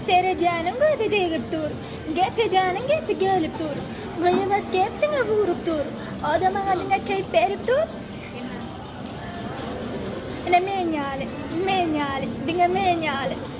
Seredýäniň gözi degip dur. Gep edýäniň gepi gelip dur. Gyýbat gep diňe burup dur. O-da maňa diňe keýp berip dur. Ine men ýaly, men ýaly, diňe men ýaly.